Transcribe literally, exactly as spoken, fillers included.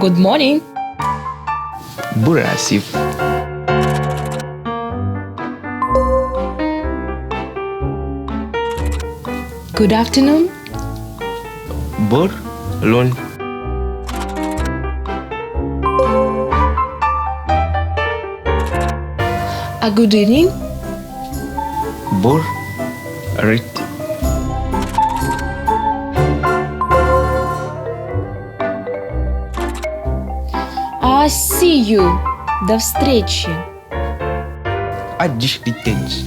Good morning. Бур асив. Good afternoon. Бур лунь. А good evening. Бур рыть. А see you. До встречи. Аддзысьлытӧдз.